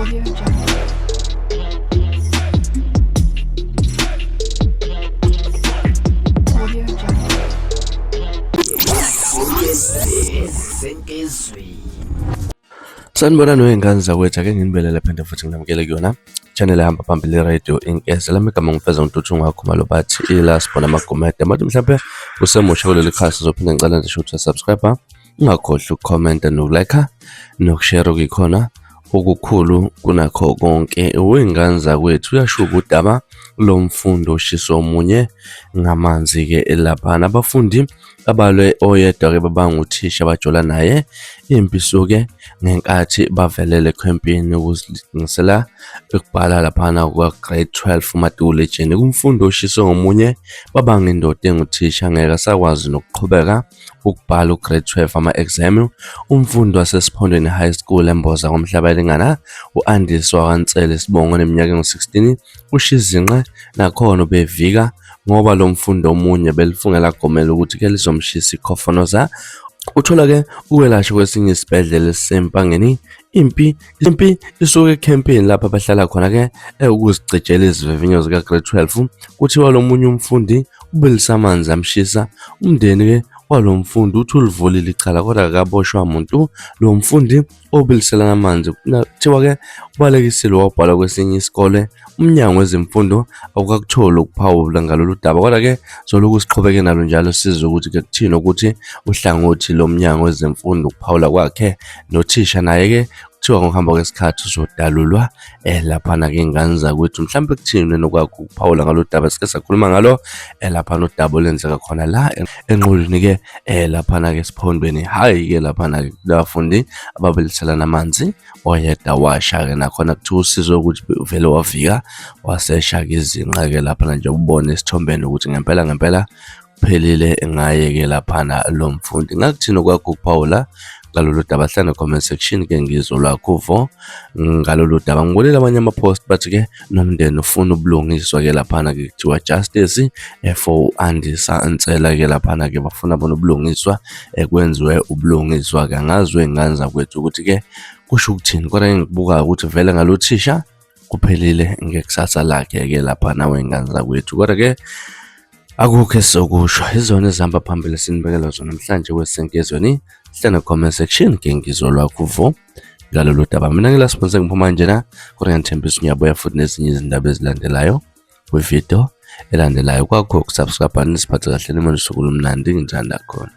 Audio Jungle. Audio Jungle. Sanibonani wey'ngane zakwethu, ake nginibelele phinde futhi nginamukele kuyona channel ehamba phambili radio inkese lami igama ngifeza ngintuthu ngakhumalo bathi ila sibona amagumede manje mhlampe usemusha kuleli khasi uzophinde ngicela nje ukuthi subscribe ungakhohlwa ukukhomenta nokulike nokushare okuyikhona okukhulu kunakho konke. Wey'ngane zakwethu uyashuba udaba lomfundi oshisa omunye ngamanzi-ke laphana. Abafundi abalwe oyedwa-ke babanga uthisha abajola naye impi isuke ngenkathi bavelele ekhempini ukuzilungisela ukubhala laphana kwa-grade 12 umatikuletsheni. Kumfundi oshiswe ngomunye babanga indoda enguthisha ngeke asakwazi nokuqhubeka ukubhala ugrade 12 ama-exam. Umfundi waseSiphondweni High School eMboza ngoMhlabayalingana u-Andiswa waNsele Sibongo oneminyaka engu-16 usho izinqe nakhona ubevika ngoba lo mfundi omunye belifungela gomela ukuthi ke lizomshisa ikhofonoza. Uthola ke ukwelashwa kwesinye isibhedlela esiseMpangeni. Impi isuke ekhempini lapho abahlala khona ke ukuzicijela izivivinyo zika-grade 12. Kuthiwa lo munye umfundi ubilisa amanzi amshisa. Umndeni ke walo mfundi uthi ulivulile icala kodwa akaboshwa muntu. Lo mfundi obiliselana amanzi kuthiwa ke ubalekisile wabhalwa kwesinye isikole. Umnyango wezemfundo awukakutholi ukuphawula ngalolu daba kodwa ke soloku siqhubeke nalo njalo sizwe ukuthi ke kuthini ukuthi uhlangothi lomnyango wezemfundo ukuphawula kwakhe nothisha naye ke kuthiwa ngokuhamba kwesikhathi uzodalulwa laphana ke ingane zakwethu. Mhlawumbe kuthini nokwakho ukuphawula ngalolu daba sike sakhuluma ngalo laphana udaba olwenzeka khona la enqulwini ke laphana ke esiphondweni hhayi ke laphana ke kunabafundi ababiliselana amanzi oyedwa washa ke nakhona kuthiwa usizo ukuthi uvele wavika wasesha ke izinqa ke laphana nje ubone esithombeni ukuthi ngempela ngempela kuphelile ngaye ke laphana lo mfundi. Ngakuthini okwakho ukuphawula ngalolu daba? Hlala comment section ke ngizwe lwakho uvo ngalolu daba. Ngibonile amanye ama-post bathi ke nomndeni ufuna ubulungiswa ke laphana ke kuthiwa justice for Andisa Ntsela ke laphana ke bafuna bona ubulungiswa kwenziwe ubulungiswa ke. Angazi wey'ngane zakwethu ukuthi ke kusho ukuthini kodwa engikubukayo ukuthi vele ngalothisha kuphelile ngekusasa lakhe ke laphana wey'ngane zakwethu. Kodwa ke akukho esizokusho, izona ezihamba phambili sinibekela zona namhlanje kwesenkizweni. Hlala comment section ke ngizwe lwakho uvo ngalolu daba. Mina ngila sponsor ngiphuma njena kodwa ngiyathembisa ngiyabuya futhi nezinye izindaba ezilandelayo kwividiyo elandelayo. Kwakho ukusubscribe nisiphathe kahle nimane usuku olumnandi ngithanda khona.